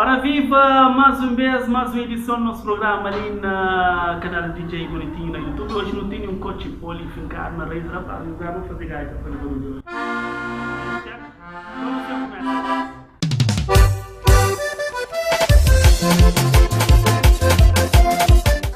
Ora viva! Más un bês, más un edison di nos programa li na kanal DJ Bonitinho na YouTube. Oji nu tene un kotxi poli finkadu na raiz. Rapaz, nu graba faze gaita faze barulhu oji. Certo? Então nu sta kumesa.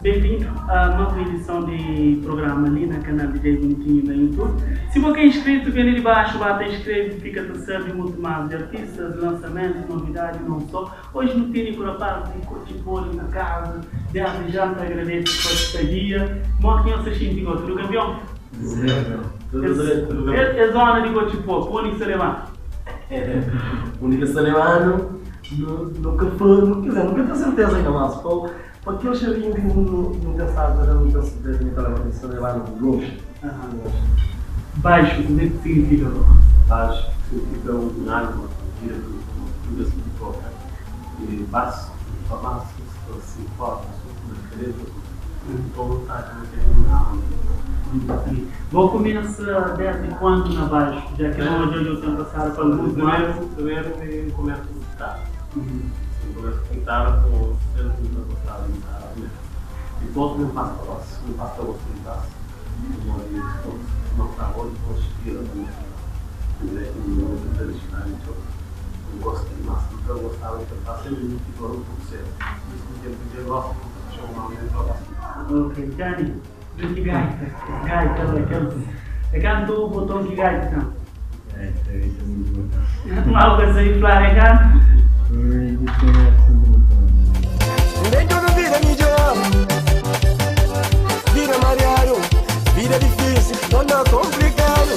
Bem-vindo a mais uma edição de programa ali na canal DJ Bonitinho na YouTube. Se você é inscrito, vem ali de baixo, bata inscreve, fica a saber muito mais de artistas, lançamentos, novidades, não só. Hoje no tem o rapaz de Cotipoli na casa, desde já te agradeço pela estadia. Mó que você sente tudo campeão? Zero. Tudo bem, tudo bem. É, é zona de Cotipó, pode se levar. Única Salemano, nunca foi, quer dizer, nunca tenho certeza ainda mais. Para aquele cheirinho que não, não pensava, não tenho certeza que estava Salemano longe. Baixo, o que é que significa? Baixo significa um alma, gira tudo assim que toca. E baixo, baixo, se forma, diferente, então tá tem uma alma. Vou começar desde quando na baixo? Já que hoje eu tenho passado para alguns mais. Primeiro, primeiro começo a tocar. Sim, começo a cantar com sempre me gostava de guitarra mesmo. Depois me passo para os, me passo para os guitarras. Não está bom, depois tira também. Eu gosto de massa, então eu gostava de cantar sempre muito igual um pouco cedo. Isso no tempo de eu gosto de chamar o meu Ok, Dani, do que gaita? Gaita, aquele. É canto o botão que gaita, não? Gaita, isso é muito bom. Mal que você falar, é canto? Dentro da vida melhor Vida mareado, vida difícil, torna complicado.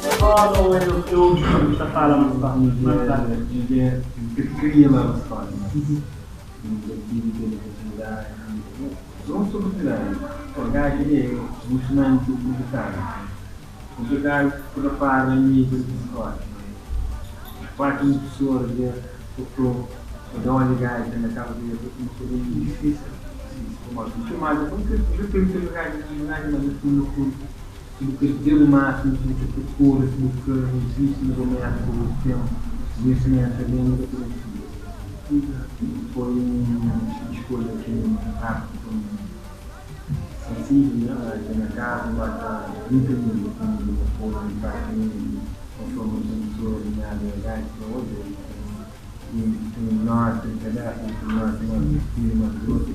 Escola ou eu eu você fala mais fácil? Mais fácil. Eu queria lá na escola, mas nunca tive oportunidade. Não sou oportunidade. O gajo é emocionante complicado. Complicado por par a nível de escola. Quatro pessoas de o da onde gajo na casa de uma coisa muito difícil. Como chamada, como que eu tenho que gajo de gajo, mas no fundo, no fundo, tudo que deu o máximo, tudo que procura, tudo que existe no momento, o tempo, conhecimento, a língua, tudo Foi uma escolha que rápido, sensível, né? Na casa, bata muita língua, com praticamente, conforme a pessoa alinhada a gaita, hoje, tem um norte, tem cabeça, tem norte, tem uma filha, uma outra,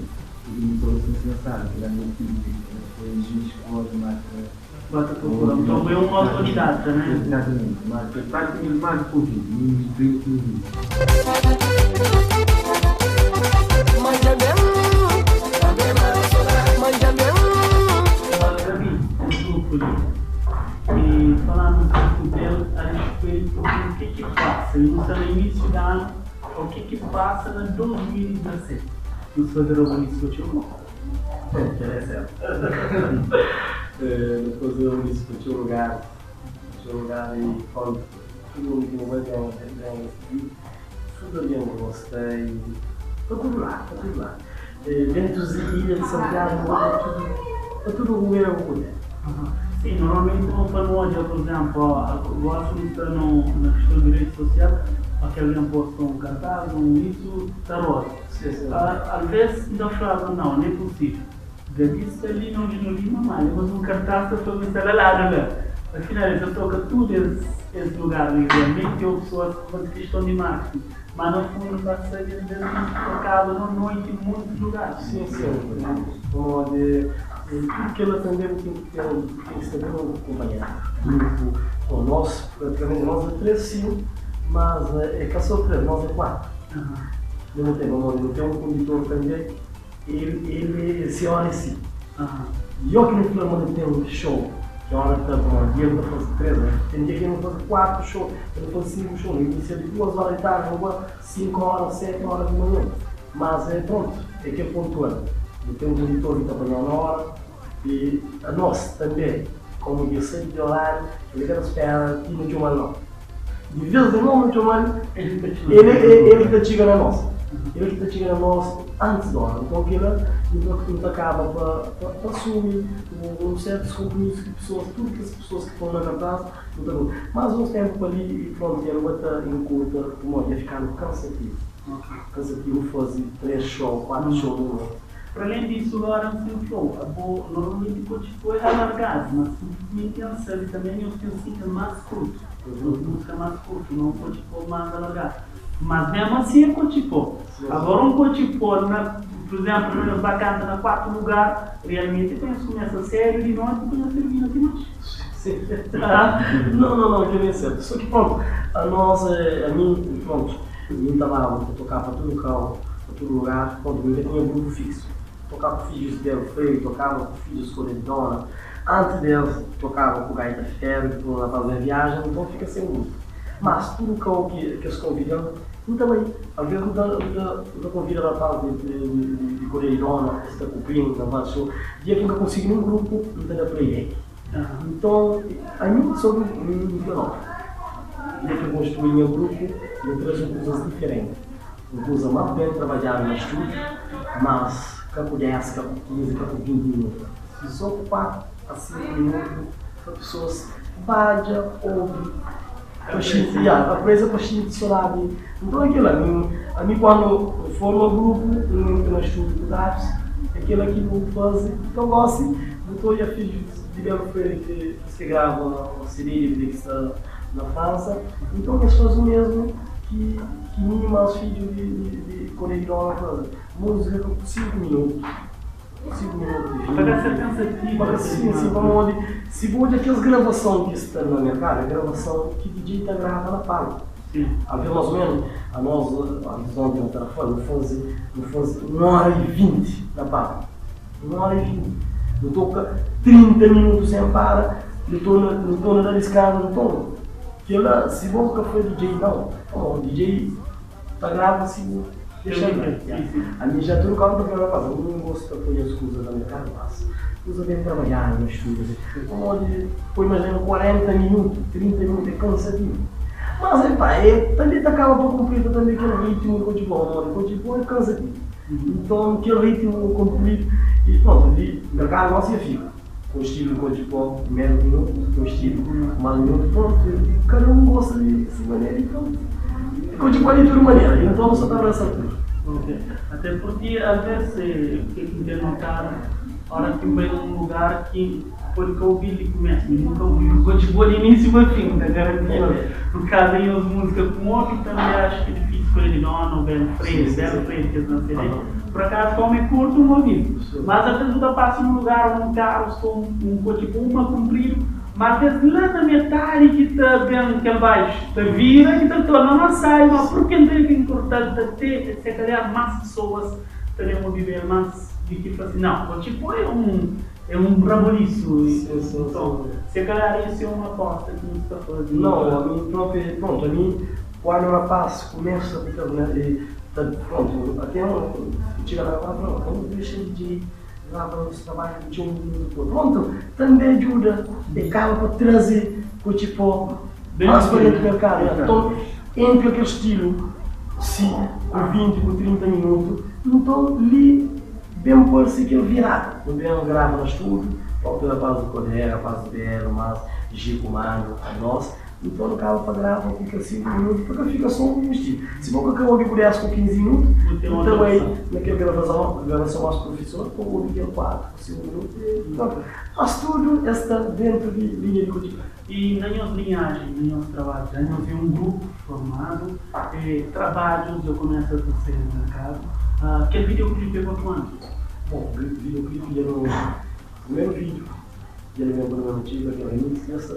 e todos assim sensato, foi escola, mata Bota procura. Então é um autodidata, né? Exatamente, mas praticamente mais ouvido, menos bem que ouvido. Manja bem, manja bem. Gabi, o grupo ali. E falando um pouco dele a respeito do que que passa. E não está no início do ano, o que que passa na 2017. Não se fazer o início do jogo. É, é certo. Depois eu disse para o lugar, o lugar e pronto, tudo o que eu bem bem tudo ali eu gostei, para tudo lá, para tudo lá. Dentro da ilha de Santiago, para tudo, para tudo o eu puder. Sim, normalmente como para nós, por exemplo, o assunto está no, na questão de direito social, aquele alguém posta um cartaz, um isso, está rosa. Sim, sim. Às vezes ainda falava, não, nem é possível. Gabi ali não não lima mal, mas um cartaz está foi instalado lá. Afinal, eu toca tudo esse, esse lugar ali, realmente eu pessoas com questão de marketing. Mas no fundo passa de tocado na noite em muitos lugares. Sim, sim. Onde tudo que ele também tem que ter, tem que saber acompanhar. Grupo, bom, nós, praticamente nós é três sim, mas é que só três, nós é quatro. Não tem, não, não tem um condutor também, ele, ele se olha assim. E eu que no final tem um show, que a hora está bom, dia eu faço três, né? Tem dia que eu não faço quatro shows, eu não faço cinco shows, eu inicio de 2 horas da tarde, agora 5 horas, 7 horas de manhã. Mas é pronto, é que é pontual. Eu tenho um condutor que está apanhando na hora e a nós também, como eu sei de horário, ele quer esperar e não chama não. De vez em quando não chama, ele, ele, ele que chega na nossa. Kel ki ta txiga na nos antis di óra. Nton kel-la nu ta kaba pa asumi un sértus konpromisu ki pesoas, tudu kes pesoas ki pô-nu na kartás, nu ta kunpri. Más uns ténpu pa li i prontu dja nu ba ta inkurta pamodi dja fika-nu kansativu. Kansativu faze 3 xou, 4 xou nun noti. Para alén disu, góra N sen fla-u, abo normalmenti kotxi poi alargadu, ma simplesmenti N sabe tanbê nhos ten single más kurtu, nhos múzika más kurtu, ma un kotxi poi más alargadu. Mas mesmu asin é kotxi pó. Agora un kotxi pó na, pur izemplu, na nhos ba kanta na 4 lugar, realmenti pa nhos kumesa sedu di noti pa nhos tirmina di noti. Não, não, não, kel-li é sertu. Só ki prontu, anos, ami, prontu, mi N ta baba, N ta tokaba pa tudu kau, pa tudu lugar, prontu, mi ka tinha grupu fiksu. Tokaba ku fidjus di Alfredo, tokaba ku fidjus Corendona, antis des tokaba ku Gaita Ferro, dipôs na faze viajen, nton fika sen grupu. Mas tudu kau ki es konvida-m, N ta bai. Alvês N ta N ta N ta konvida rapaz di Corendona, es ta kubri-m, N ta faze show. Dia ki N ka konsigi nin grupu, N ta da playback. Nton, ami so N fla no, dia ki N konstrui nha grupu, N ta traze kuzas diferenti. Un kuza más ben trabadjadu na stúdiu, mas ka ku 10, ka ku 15, ka ku 20 minutu. Si sô ku 4 a 5 minutu pa pesoas badja, obi, pa xinti, ya, apresa pa xinti sodadi. Nton é kila, mi, ami kuandu N forma grupu, N entra na stúdiu ku Dabs, é kila ki bu faze. Nton gosi bu ta odja fidjus di Belo Freire ki ki grava CD, DVD ki sta na Fransa, nton es faze o mesmu ki Ki mi mas fidju di Kore di Dona faze múzika ku 5 minutu, 5 minutu di Pa ka ser kansativu. Pa ka sim, sim, pamodi si bu odja kes gravason ki sta na merkadu, é gravason ki DJ ta grava na palku. Sim. Alvês mas o menus, anos, antis onti nu ta na fla, nu faze, nu faze 1 ora y 20 na palku. 1 ora y 20. Nu toka 30 minutu sen para, nu torna, nu torna da diskansu, nton. Kela si bo ka foi DJ nau. Pamodi DJ ta grava si bu dexa el. Ami ja tudu kau nta fla rapaz ami n gosta poi nhas kuza na merkadu mas kuza ben trabadjadu na studio asi pamodi poi imajina 40 minutu 30 minutu é kansativu mas epa é tambi ta kaba pa kunplita tambi kel ritmu di kotxi pó pamodi kotxi pó é kansativu nton kel ritmu kunplidu i prontu li merkadu gosi ya fika. Un stilu ku di pó ménus minutu, un stilu ku más minutu, prontu, kada un gosta di si manera i prontu. Ku di pó di tudu manera, nton nu sta ta abrasa tudu. Ok, até purki alves ke ki N ten notadu, ora ki N bai na un lugar ki pode ka obi-l di kumesu, mi nunka obi ku di pó di inisiu pa fin, N ta garanti nhos, pur kaza nhos múzika ku N obi, tanbe axu ki difísil skolha di Dona ou Belo Freire, Belo Freire ki es na CD, pur akazu komu é kurtu N obi-l. Mas alvês bu ta pasa un lugar ô un karu sta un kotxi ku uma kunpridu, ma alvês la na metadi ki ta ben kel baixu ta vira ki ta torna más sábi, ma purke N ten ki nkurta-l ta te se kalhar más pesoas ta ben obiba el más di ki fla si, nau, kotxi pô é un é un rabolisu nton se kalhar isu é un aposta ki nu sta faze. Nau, ami propi, prontu, ami kuandu rapaz kumesa ku kel Ta prontu, até un txiga la fla, Não, ka nu dexa di grava nos trabadju ku txeu minutu dipôs. Prontu, tanbê djuda e kaba pa traze kotxi pó más pa dentu merkadu. Nton, entra kel stilu si ku 20, ku 30 minutu. Nton, li ben parse kel virada. Nu ben grava na stúdiu, própi rapaz di Kodé, rapaz di Belo, más Giku Manu, anos. Nton nu kaba pa grava ku kel 5 minutu pa ka fika so un stilu. Si bo ka ka obi ku 10 ku 15 minutu, bu ta bai na kel gravason mas profisor pa obi kel 4 ku 5 minutu e prontu. Mas tudu es sta dentu di linha di Kotipé. I na nhos linhajen, na nhos trabadju, dja nhos é un grupu formadu, e trabadjus dja kumesa ta sai na merkadu. Kel videoclipe é pa kuandu? Bon, videoclipe dja nu, primeru video dja nu ben pa nu ben txiga kel remix dja sta.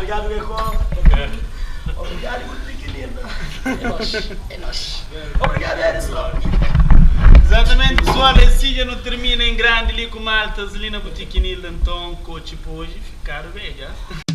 Obrigado, Gecko. Obrigado, Boutique É nóis, é nóis. Obrigado, Edson. Exatamente, pessoal, esse dia não termina em grande ali com maltas ali na Boutique Nilda, então, coach hoje, ficaram bem já.